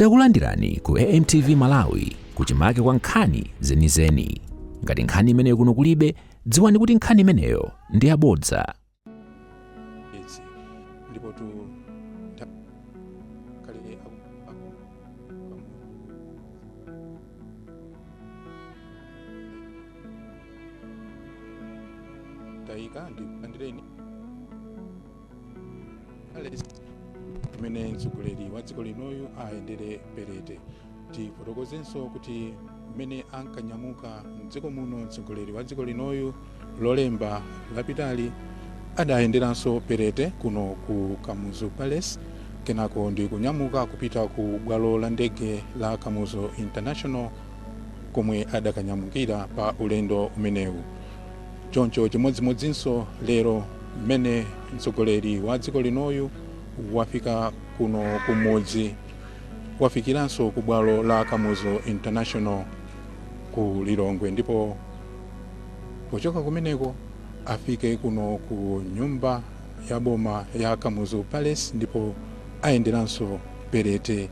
Takulandirani ku AMTV Malawi, kuchimake kwa nkhani zenizeni. Ngati nkhani imeneyo kuno kulibe, dziwani kuti nkhani imeneyo ndi yabodza. Edzi ndipo tu kale tayika ndi kulandireni kumene mtsogoleri wa dziko linoyu ayendere perete. Tifotokozenso kuti mmene ankanyamuka mdziko muno mtsogoleri wa dziko linoyu Lolemba lapitali, adayenderanso perete kuno ku Kamuzu Palace, kenako ndi kunyamuka kupita ku bwalo la ndege la Kamuzu International komwe adakanyamukira pa ulendo umenewu. Choncho chimodzimodzinso lero, mmene mtsogoleri wa dziko linoyu wafika kuno kumudzi, wafikiranso ku bwalo la Kamuzu International ku Lilongwe, ndipo pochoka kumeneko afike kuno ku nyumba ya boma ya Kamuzu Palace, ndipo ayenderanso perete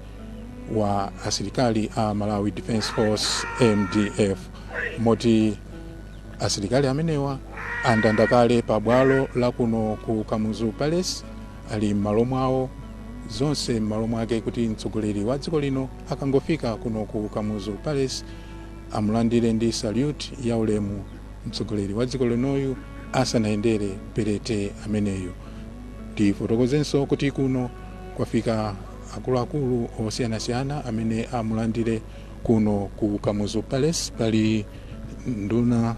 wa asilikali a Malawi Defence Force, MDF, moti asilikali amenewa andanda kale pa bwalo la kuno ku Kamuzu Palace, ali m'malo mwawo, zonse m'malo mwake, kuti mtsogoleri wa dziko lino akangofika kuno ku Kamuzu Palace amulandire ndi salute ya ulemu mtsogoleri wa dziko linoyu asanayendere perete ameneyo. Tifotokozenso kuti kuno kwafika akuluakulu osiyanasiyana amene amulandire kuno ku Kamuzu Palace. Pali nduna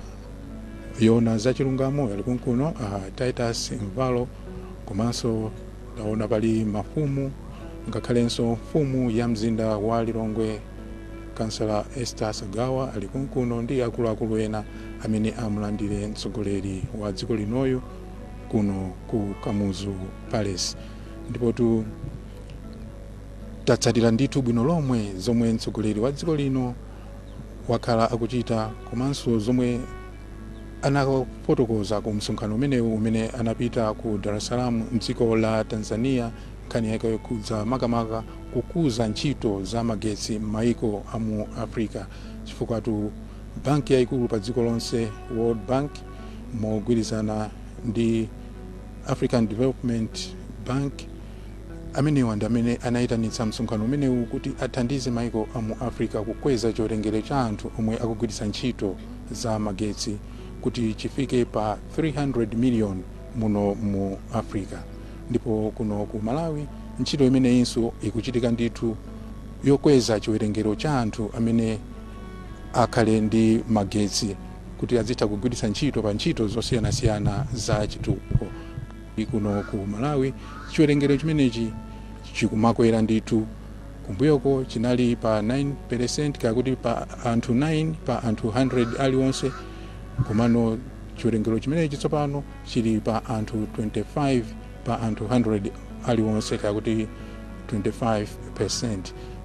yona zachilungamo ali kunkuno, Titus Mvalo, komanso taona pali mafumu, ngakhalenso mfumu ya mzinda wa Lilongwe, Kansala Esther Sagawa, ali kunkuno, ndi akuluakulu ena amene amulandire mtsogoleri wa dziko linoyu kuno ku Kamuzu Palace. Ndipo tu tatsatira ndithu bwino lomwe zomwe mtsogoleri wa dziko lino wakhala akuchita, komanso zomwe anafotokoza ku msonkhano umenewu umene anapita ku Dar es Salaam mdziko la Tanzania, nkhani yake yokhudza makamaka kukuza ntchito za magetsi m'mayiko a mu Africa, chifukwa tu banki yayikulu pa dziko lonse, World Bank, mogwirizana ndi African Development Bank, amenewa ndi amene anayitanitsa msonkhano umenewu kuti athandize maiko a mu Africa kukweza chiwerengero cha anthu omwe akugwiritsa ntchito za magetsi kuti chifike pa 300 million muno mu Africa. Ndipo kuno ku Malawi ntchito imeneyinso ikuchitika ndithu, yokweza chiwerengero cha anthu amene akhale ndi magetsi kuti azitha kugwiritsa ntchito pa ntchito zosiyanasiyana za chitukuko. Kuno ku Malawi chiwerengero chimenechi chikumakwera ndithu. Kumbuyoko chinali pa 9%, kakuti pa anthu 9 pa anthu 100 aliwonse, komano chiwerengero chimenechi tsopano chili pa anthu 25 pa anthu 100 aliwonse, kakuti 25%.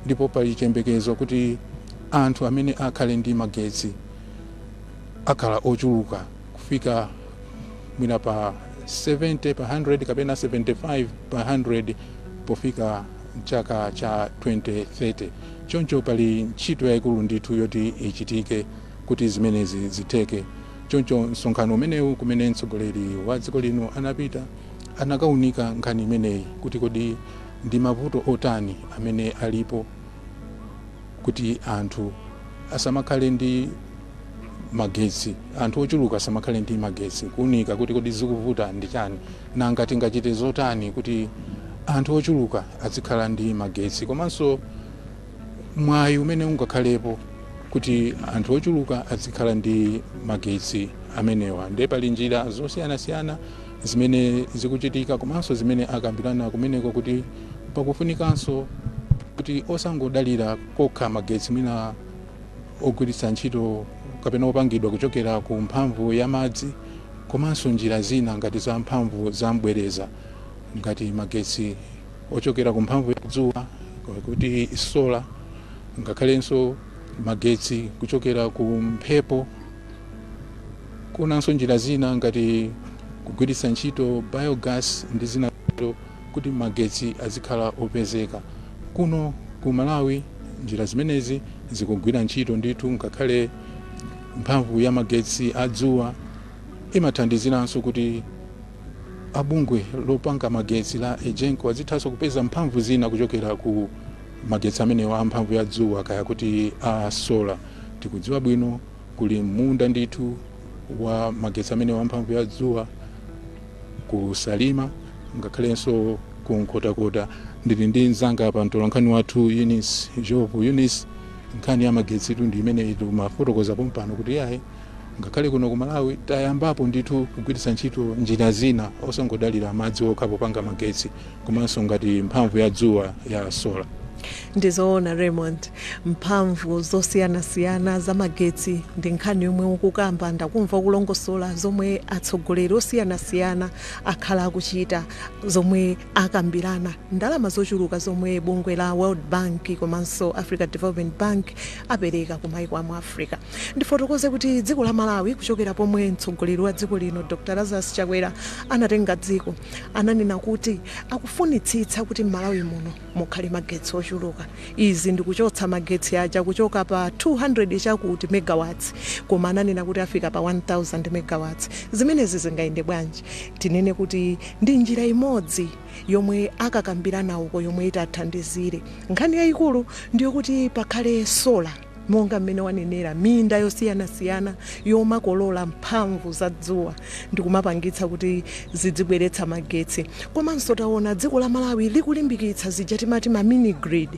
Ndipo pali chiyembekezo kuti anthu amene akhale ndi magetsi akhala ochuluka kufika mwina pa 70 pa 100 kapena 75 pa 100 pofika mchaka cha 2030. Choncho pali ntchito yayikulu ndithu yoti ichitike kuti zimenezi zitheke. Choncho msonkhano umenewu kumene mtsogoleri wa dziko lino anapita, anakaunika nkhani imeneyi kuti kodi ndi mavuto otani amene alipo kuti anthu asamakhale ndi magetsi, anthu ochuluka asamakhale ndi magetsi, kuunika kuti kodi zikuvuta ndi chani, nanga tingachite zotani kuti anthu ochuluka azikhala ndi magetsi, komanso mwayi umene ungakhalepo kuti anthu ochuluka azikhala ndi magetsi amenewa. Ndiye pali njira zosiyanasiyana zimene zikuchitika, komanso zimene akambirana kumeneko, kuti pakufunikanso kuti osangodalira kokha magetsi mwina ogwiritsa ntchito kapena opangidwa kuchokera ku mphamvu ya madzi, komanso njira zina ngati za mphamvu za mbwereza, ngati magetsi ochokera ku mphamvu ya dzuwa, kuti solar, ngakhalenso magetsi kuchokera ku mphepo, kunanso njira zina ngati kugwiritsa ntchito biogas ndi zina, kuti magetsi azikhala opezeka kuno. Ku Malawi njira zimenezi zikugwira ntchito ndithu, ngakhale mphamvu ya magetsi adzuwa imathandiziranso kuti abungwe lopanga magetsi la EGENCO azithanso kupeza mphamvu zina kuchokera ku magetsi amenewa a mphamvu ya dzuwa, kaya kuti a solar. Tikudziwa bwino kuli munda ndithu wa magetsi amenewa a mphamvu ya dzuwa ku Salima, ngakhalenso ku Nkhotakota. Ndili ndi mzanga pa mtolankhani wathu Eunice Job. Eunice, nkhani ya magetsitu ndi imene timafotokoza pompano kuti yayi, ngakhale kuno ku Malawi tayambapo ndithu kugwiritsa ntchito njira zina osangodalira madzi okha popanga magetsi, komanso ngati mphamvu ya dzuwa ya solar. Ndizoona, Raymond. Mphamvu zosiyanasiyana za magetsi ndi nkhani yomwe ukukamba. Ndakumva kulongosola zomwe atsogoleri osiyanasiyana akhala akuchita, zomwe akambirana, ndalama zochuluka zomwe bungwe la World Bank komanso Africa Development Bank apereka ku maiko amu Africa. Ndifotokoze kuti dziko la Malawi, kuchokera pomwe mtsogoleri wa dziko lino Dr Lazarus Chakwera anatenga dziko, ananena kuti akufunitsitsa kuti m'Malawi muno mukhale magetsi ochuluka. Izi ndikuchotsa magetsi aja kuchoka pa 200 chakuti megawatts, koma ananena kuti afika pa 1000 megawatts. Zimenezi zingayende bwanji? Tinene kuti ndi njira imodzi yomwe akakambirana uko yomwe itathandizire. Nkhani yayikulu ndiyokuti pakhale solar, monga mmene wanenera, minda yosiyanasiyana yomakolola mphamvu za dzuwa ndikumapangitsa kuti zidzibweretsa magetsi. Komanso taona dziko la Malawi likulimbikitsa zija timati ma mini grid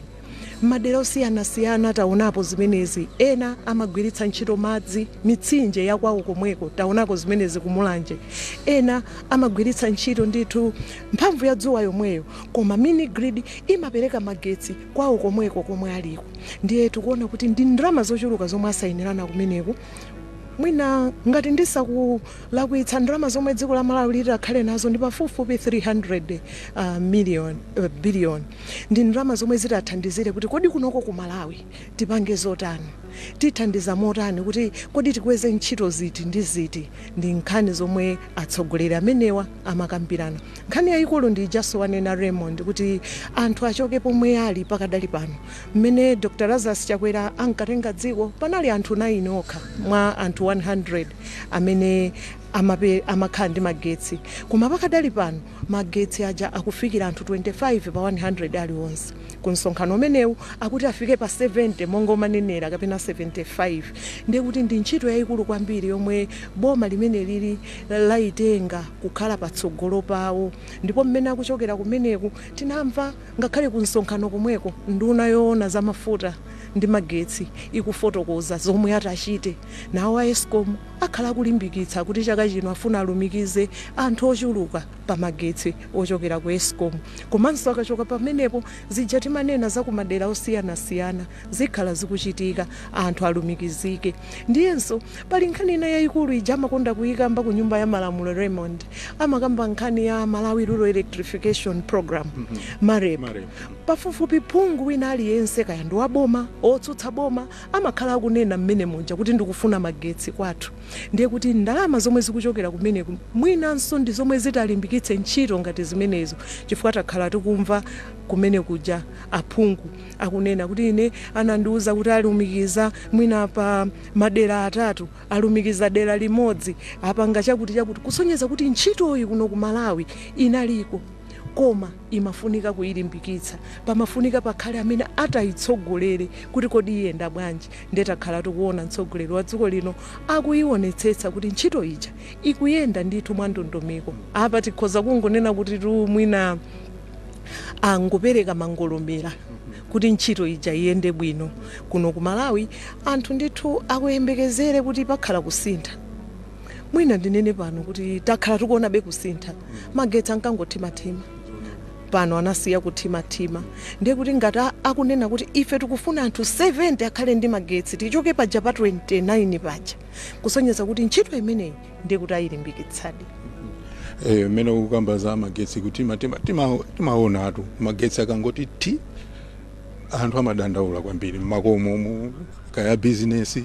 madera osiyanasiyana. Taonapo zimenezi, ena amagwiritsa ntchito madzi, mitsinje yakwawo komweko. Taonako zimenezi kumulanje. Ena amagwiritsa ntchito ndithu mphamvu ya dzuwa yomweyo, koma mini grid imapereka magetsi kwawo komweko komwe aliko. Ndiye tikuona kuti ndi ndalama zochuluka zomwe asayinirana kumeneku. Mwina ngati ndisakulakwitsa, ndalama zomwe dziko la Malawi litakhale nazo ndi pafupifupi 300 million, billion. Ndi ndalama zomwe zitathandizire kuti kodi kunoko ku Malawi tipange zotani, tithandiza motani, kuti kodi tikweze ntchito ziti ndi ziti. Ndi nkhani zomwe atsogoleri amenewa amakambirana. Nkhani yayikulu ndi ijaso wanena Raymond, kuti anthu achoke pomwe ali pakadali pano. Mmene Dr Lazarus Chakwera ankatenga dziko, panali anthu 9 okha mwa anthu 100 amene amakhala ndi magetsi, koma pakadali pano magetsi aja akufikira anthu 25 pa 100 aliwonse. Ku msonkhano umenewu akuti afike pa 70, monga umanenera, kapena 75. Ndiye kuti ndi ntchito yayikulu kwambiri yomwe boma limene lili layitenga kukhala patsogolo pawo. Ndipo mmene akuchokera kumeneku, tinamva ngakhale ku msonkhano komweko nduna yoona za mafuta ndi magetsi ikufotokoza zomwe atachite. Nawo a ESCOM akhala akulimbikitsa kuti chaka chino afuna alumikize anthu ochuluka pa magetsi ochokera ku ESCOM. Komanso akachoka pamenepo, zija timanena za kumadera osiyanasiyana zikhala zikuchitika, anthu alumikizike. Ndiyenso pali nkhani ina yayikulu ija amakonda kuyikamba ku Nyumba ya Malamulo, Raymond. Amakamba nkhani ya Malawi Rural Electrification Program, MAREP. MAREP. Pafupifupi phungu wina aliyense, kaya ndi waboma, otsutsa boma, amakhala akunena mmene muja kuti ndikufuna magetsi kwathu. Ndiye kuti ndalama zomwe zikuchokera kumeneku mwinanso ndi zomwe zitalimbikitse ntchito ngati zimenezo, chifukwa takhala tikumva kumene kuja aphungu akunena kuti ine anandiuza kuti alumikiza mwina pa madera atatu, alumikiza dera limodzi, apanga chakuti chakuti, kusonyeza kuti ntchitoyi kuno ku Malawi inaliko, koma imafunika kuyilimbikitsa. Pamafunika pakhale amene atayitsogolere kuti kodi iyenda bwanji. Ndiye takhala tikuona mtsogoleri wa dziko lino akuyionetsetsa kuti ntchito ija ikuyenda ndithu mwa ndondomeko. Apa tikhoza kungonena kuti tu mwina angopereka mangolomera kuti ntchito ija iyende bwino kuno ku Malawi. Anthu ndithu akuyembekezere kuti pakhala kusintha. Mwina ndinene pano kuti takhala tikuonabe kusintha. Magetsi ankangothimathima, pano anasiya kuthimathima. Ndiye kuti ngati akunena kuti ife tikufuna anthu 70 akhale ndi magetsi, tichoke paja pa 29 paja, kusonyeza kuti ntchito imeneyi ndiye kuti ayilimbikitsadi. Mmene ukukamba za magetsi kutima, timaonatu magetsi akangoti ti, anthu amadandaula kwambiri mmakomo, kaya bizinesi.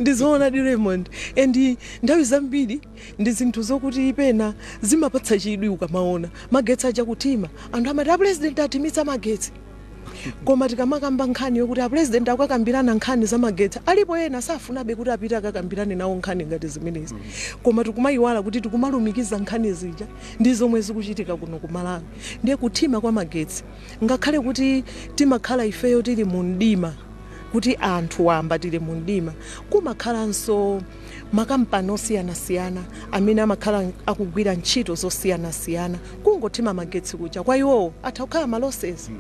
Ndizoona di, Raymond, and nthawi zambiri ndi zinthu zokuti pena zimapatsa chidwi. Ukamaona magetsi aja kutima, anthu amati a President athimitsa magetsi. Koma tikamakamba nkhani yokuti apresident akakambirana nkhani za magetsi, alipo ena safunabe kuti apite akakambirane nawo nkhani ngati zimenezi. Koma tikumayiwala kuti tikumalumikiza nkhani zija ndi zomwe zikuchitika kuno ku Malawi. Ndiye kuthima kwa magetsi, ngakhale kuti timakhala ifeyo tili mu mdima, kuti anthu wamba tili mu mdima, kumakhalanso makampani osiyanasiyana amene amakhala akugwira ntchito zosiyanasiyana. Kungothima magetsi kuja, kwa iwowo atha kukhala ma losses.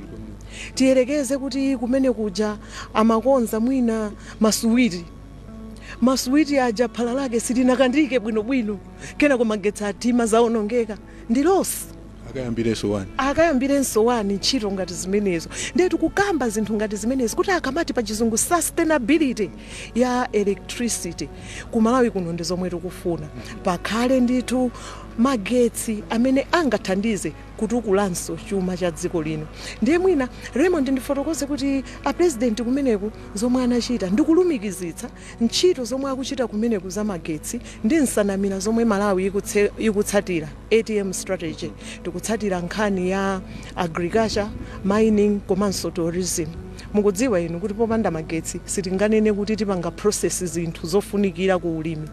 Tiyerekeze kuti kumene kuja amakonza mwina masuwiti, masuwiti aja phala lake silinakandike bwinobwino, kenako magetsi athima, zaonongeka, ndi loss. Akayambirenso 1. Akayambirenso 1 ntchito ngati zimenezo. Ndiye tikukamba zinthu ngati zimenezi kuti akamati pa Chizungu sustainability ya electricity ku Malawi kuno, ndi zomwe tikufuna, pakhale ndithu magetsi amene angathandize kutukulanso chuma cha dziko lino. Ndiye mwina, Raymond, ndifotokoze kuti apresident kumeneku zomwe anachita ndikulumikizitsa ntchito zomwe akuchita kumeneku za magetsi ndi nsanamira zomwe Malawi ikutsatira, ATM strategy. Tikutsatira nkhani ya agriculture, mining komanso tourism. Mukudziwa inu kuti popanda magetsi sitinganene kuti tipanga process zinthu zofunikira ku ulimi.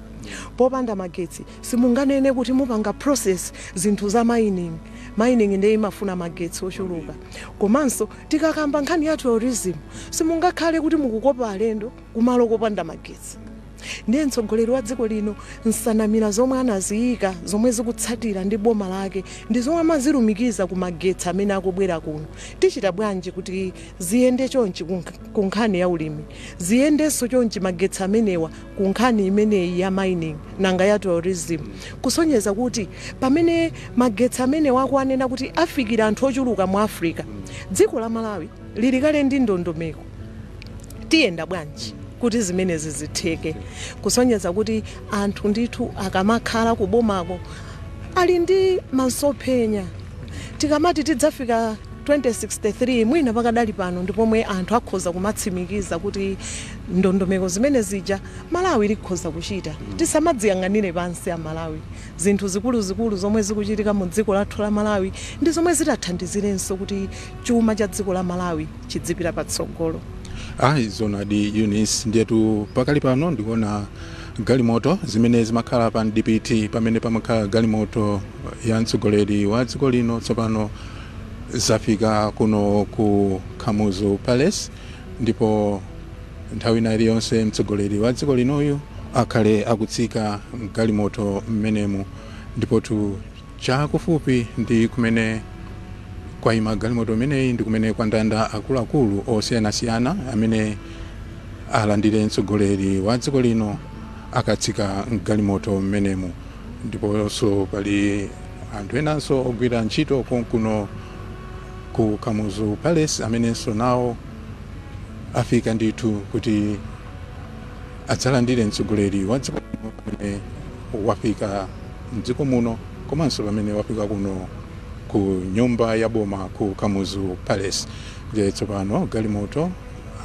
Popanda magetsi simunganene kuti mupanga process zinthu za mining. Mining ndiye imafuna magetsi ochuluka. Komanso tikakamba nkhani ya tourism, simungakhale kuti mukukopa alendo kumalo kopanda magetsi. Ndiye mtsogoleri wa dziko lino, nsanamira zomwe anaziyika, zomwe zikutsatira ndi boma lake, ndi zomwe amazilumikiza ku magetsi amene akubwera kuno. Tichita bwanji kuti ziyende chonchi ku nkhani ya ulimi, ziyendenso chonchi magetsi amenewa ku nkhani imeneyi ya mining, nanga ya tourism? Kusonyeza kuti pamene magetsi amenewa akuanena kuti afikira anthu ochuluka mu Africa, dziko la Malawi lili kale ndi ndondomeko, tiyenda bwanji kuti zimenezi zitheke? Kusonyeza kuti anthu ndithu akamakhala kubomako ali ndi masomphenya. Tikamati tidzafika 2063, mwina pakadali pano ndipomwe anthu akhoza kumatsimikiza kuti ndondomeko zimene zija Malawi likhoza kuchita. Tisamadziyang'anire pansi a Malawi. Zinthu zikuluzikulu zomwe zikuchitika mu dziko lathu la Malawi ndi zomwe zitathandizirenso kuti chuma cha dziko la Malawi chidzipita patsogolo. Ayi, zoonadi, Eunice. Ndiyetu pakali pano ndikuona galimoto zimene zimakhala pa DPT, pamene pamakhala galimoto ya mtsogoleri wa dziko lino, tsopano zafika kuno ku Kamuzu Palace, ndipo nthawi ina iliyonse mtsogoleri wa dziko linoyu akhale akutsika mgalimoto mmenemu. Ndipotu chakufupi ndi kumene kwayima galimoto imeneyi ndi kumene kwandanda akuluakulu osiyanasiyana amene alandire mtsogoleri wa dziko lino akatsika mgalimoto mmenemu. Ndiponso pali anthu enanso ogwira ntchito konkuno ku Kamuzu Palace amenenso nawo afika ndithu kuti adzalandire mtsogoleri wa dziko lino pamene wafika mdziko muno, komanso pamene wafika kuno ku nyumba ya boma ku Kamuzu Palace. Ndiye tsopano galimoto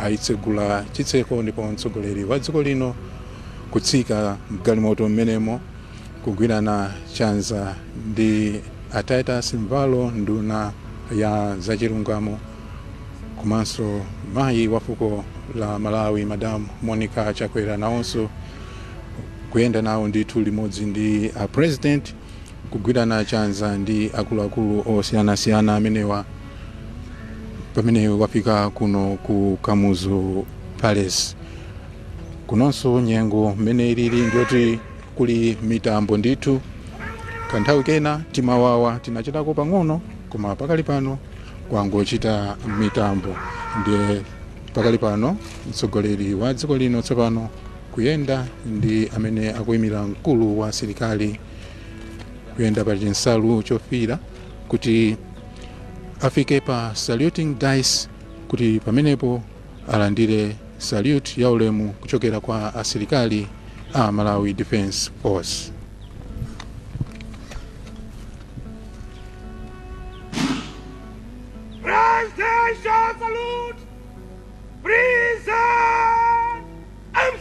ayitsegula chitseko, ndipo mtsogoleri wa dziko lino kutsika mgalimoto mmenemo, kugwirana chanza ndi a Titus Mvalo, nduna ya zachilungamo, komanso mayi wa fuko la Malawi, Madam Monica Chakwera, nawonso kuyenda nawo ndithu limodzi ndi a president, kugwirana chanza ndi akuluakulu osiyanasiyana amenewa pamene wafika kuno ku Kamuzu Palace. Kunonso nyengo mmene ilili ndiyoti kuli mitambo ndithu. Kanthawi kena timawawa tinachitako pang'ono, koma pakali pano kwangochita mitambo. Ndiye pakali pano mtsogoleri wa dziko lino tsopano kuyenda ndi amene akuyimira mkulu wa asilikali, kuyenda pa chinsalu chofira kuti afike pa saluting dais, kuti pamenepo alandire salute ya ulemu kuchokera kwa asilikali a Malawi Defence Force. Presidential salute! Present! Arms!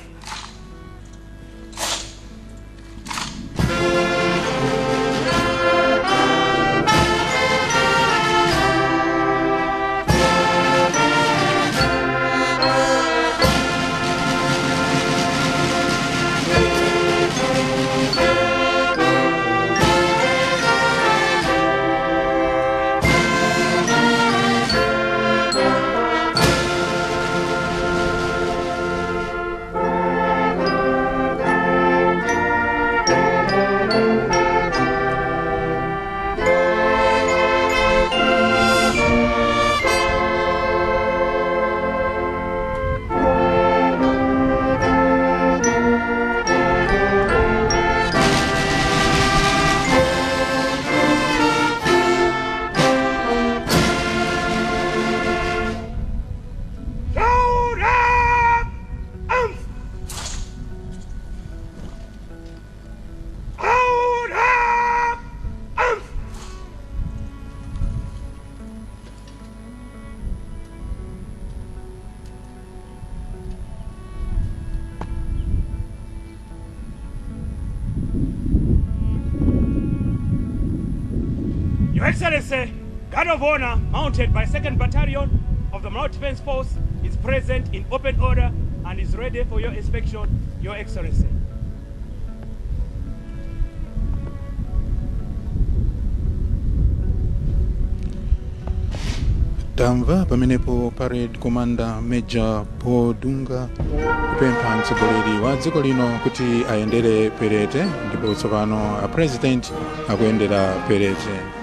Excellency, Guard of Honor mounted by 2nd Battalion of the Malawi Defense Force is present in open order and is ready for your inspection, Your Excellency. Tamva pamenepo Parade Commander Major Paul Dunga kupempha mtsogoleri wa dziko lino kuti ayendere perete, ndipo tsopano a President akuyendera perete.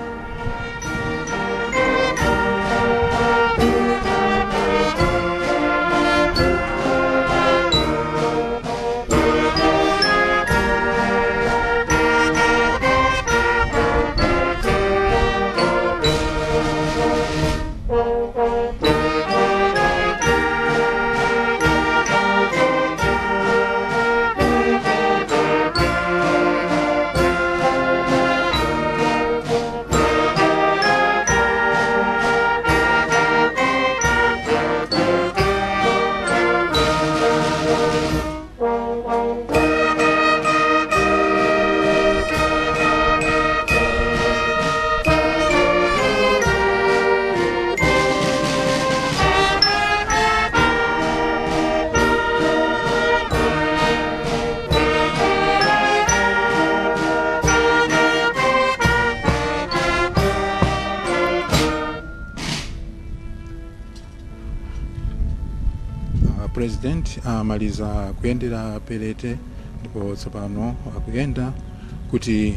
President amaliza kuyendera perete, ndipo tsopano akuyenda kuti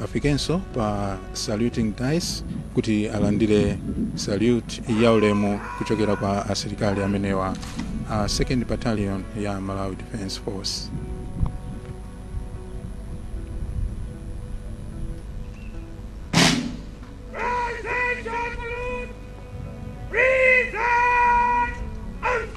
afikenso pa saluting dais kuti alandire salute yaulemu kuchokera kwa asilikali amenewa a 2nd Battalion ya Malawi Defense Force. Attention, salute! Present! Arms!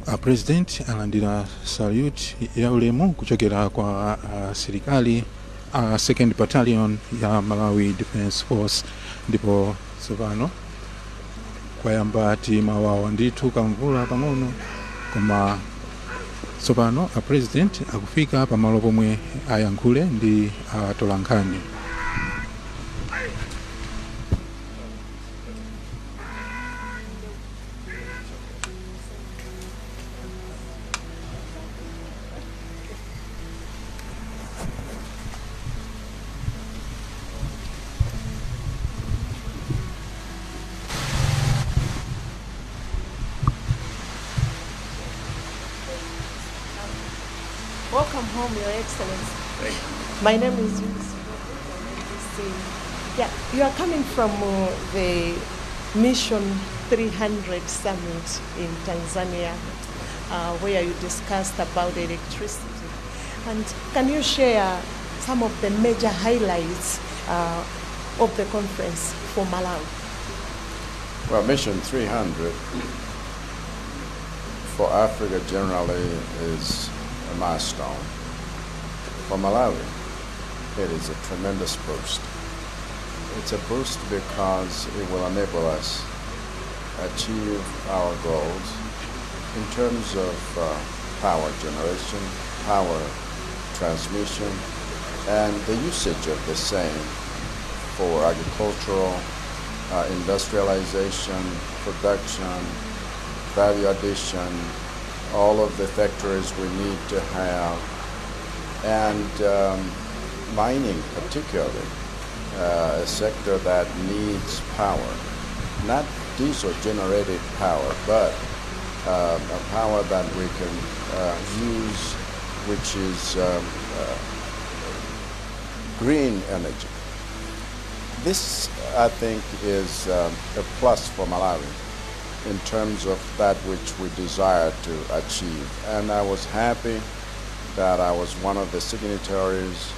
A President alandira salute yaulemu kuchokera kwa asilikali a 2nd Battalion ya Malawi Defense Force, ndipo tsopano kwayamba timawawa ndithu kamvula pang'ono, koma tsopano a President akufika pamalo pomwe ayankhule ndi atolankhani. Welcome home, Your Excellency. My name is Eunice from NBC. Yeah, you are coming from the Mission 300 Summit in Tanzania, where you discussed about electricity. And can you share some of the major highlights of the conference for Malawi? Well, Mission 300 for Africa generally is a milestone. For Malawi, it is a tremendous boost. It's a boost because it will enable us achieve our goals in terms of power generation, power transmission, and the usage of the same for agricultural, industrialization, production, value addition, all of the factories we need to have, and mining particularly, a sector that needs power, not diesel-generated power, but a power that we can use, which is green energy. This, I think, is a plus for Malawi in terms of that which we desire to achieve. And I was happy that I was one of the signatories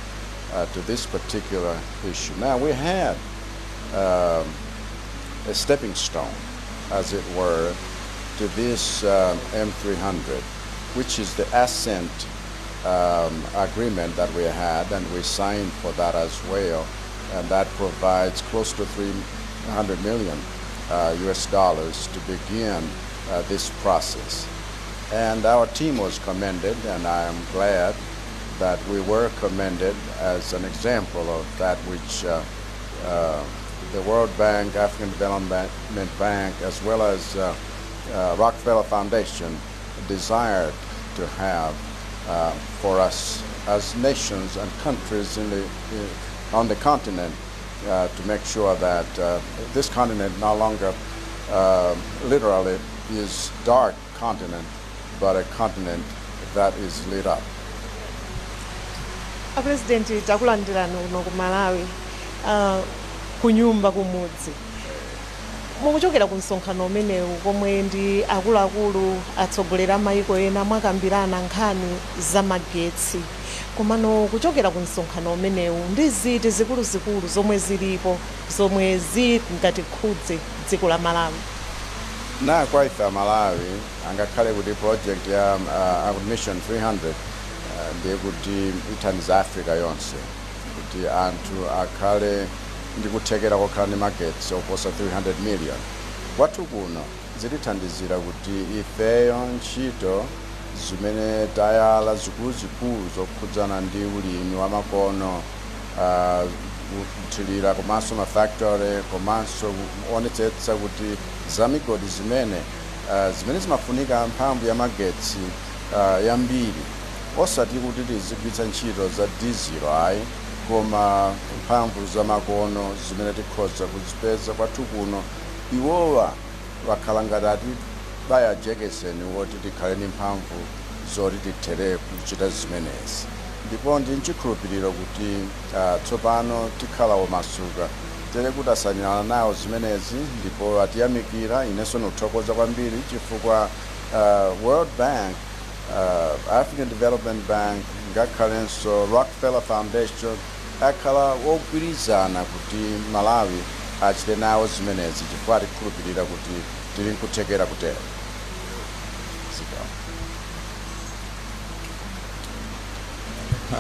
to this particular issue. Now, we had a stepping stone, as it were, to this M300, which is the assent agreement that we had, and we signed for that as well, and that provides close to 300 million US dollars to begin this process. And our team was commended, and I am glad that we were commended as an example of that which the World Bank, African Development Bank, as well as Rockefeller Foundation desired to have for us as nations and countries on the continent to make sure that this continent no longer literally is dark continent, but a continent that is lit up. A President, takulandirani kuno ku Malawi, kunyumba kumudzi. Mukuchokera ku msonkhano umenewu komwe ndi akuluakulu atsogoleri a mayiko ena mwakambirana nkhani za magetsi, komano kuchokera ku msonkhano umenewu ndi ziti zikuluzikulu zomwe zilipo zomwe zingatikhudze dziko la Malawi? Na kwa ife Malawi, angakhale kuti project ya Mission 300 ndiye kuti ithandiza Africa yonse kuti anthu akhale ndi kuthekera kokhala ndi magetsi oposa 300 million, kwathu kuno zitithandizira kuti ifeyo ntchito zimene tayala zikuluzikulu zokhudzana ndi ulimi wa makono, kuthirira, komanso mafactory, komanso kuonetsetsa kuti zamigodi zimene zimafunika mphamvu ya magetsi yambiri, osati kuti tizigwiritsa ntchito za dizelo ayi, koma mphamvu zamakono zimene tikhoza kuzipeza kwathu kuno. Iwowa wakhala ngati atibaya jekeseni woti tikhale ndi mphamvu zoti tithere kuchita zimenezi, ndipo ndi nchikhulupiriro kuti tsopano tikhala womasuka tere kuti asanyala nawo zimenezi, ndipo atiyamikira. Inenso ndikuthokoza kwambiri chifukwa World Bank, African Development Bank, ngakhalenso Rockefeller Foundation akhala wogwirizana kuti Malawi achite nawo zimenezi chifukwa atikhulupirira kuti tili nkuthekera kutero. Zikomo.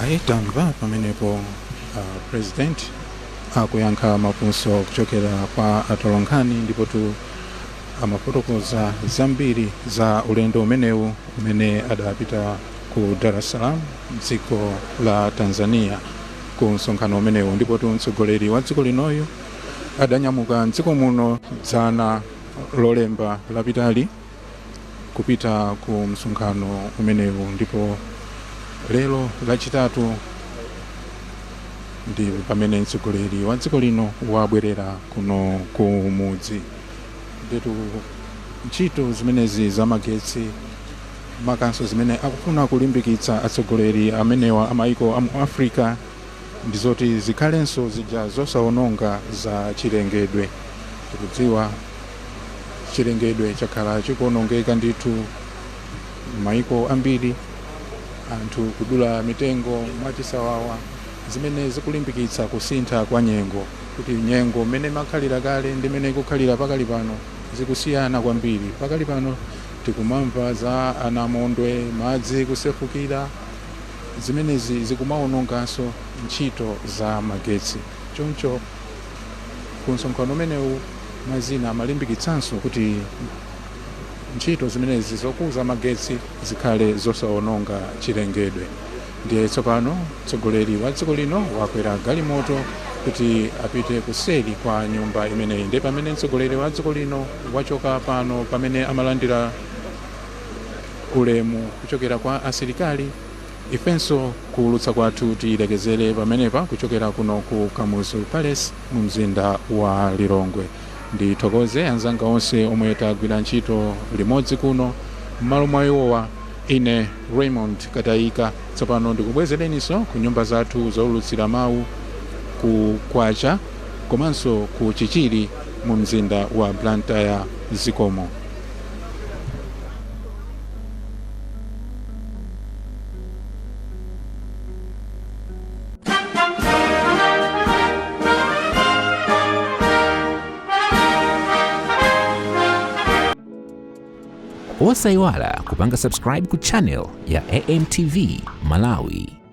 Ayi, tamva pamenepo President akuyankha mafunso kuchokera kwa atolankhani, ndipo tu amafotokoza zambiri za ulendo umenewu umene adapita ku Dar es Salaam, dziko la Tanzania, ku msonkhano umenewu. Ndipo tu mtsogoleri wa dziko linoyu adanyamuka mdziko muno dzana Lolemba lapitali kupita ku msonkhano umenewu, ndipo lero Lachitatu ndi pamene mtsogoleri wa dziko lino wabwerera kuno ku mudzi. Ndetu ntchito zimenezi zamagetsi, makamaka zimene akufuna kulimbikitsa atsogoleri amenewa amayiko amu Africa, ndizoti zikhalenso zija zosawononga za chilengedwe. Tikudziwa chilengedwe chakhala chikuonongeka ndithu maiko ambiri, anthu kudula mitengo mwachisawawa, zimene zikulimbikitsa kusintha kwa nyengo, kuti nyengo mmene makhalira kale ndi mmene ikukhalira pakali pano zikusiyana kwambiri. Pakali pano tikumamva za anamondwe, madzi kusefukira, zimenezi zikumawononganso ntchito za magetsi. Choncho ku msonkhano umenewu mwazina amalimbikitsanso kuti ntchito zimenezi zokuza magetsi zikhale zosawononga chilengedwe. Ndiye tsopano mtsogoleri wa dziko lino wakwera galimoto kuti apite kuseri kwa nyumba imeneyi. Ndiye pamene mtsogoleri wa dziko lino wachoka pano pamene amalandira Ulemu kuchokera kwa asilikali. Ifenso kuulutsa kwathu tiyilekezere pamenepa kuchokera kuno ku Kamuzu Palace mu mzinda wa Lilongwe. Ndithokoze anzanga onse omwe tagwira ntchito limodzi kuno. M'malo mwa iwowa, ine Raymond Katayika, tsopano ndikubwezereninso ku nyumba zathu zowulutsira mawu ku Kwacha komanso ku Chichiri mu mzinda wa Blantyre. Zikomo. Osayiwala kupanga subscribe ku channel ya AMTV Malawi.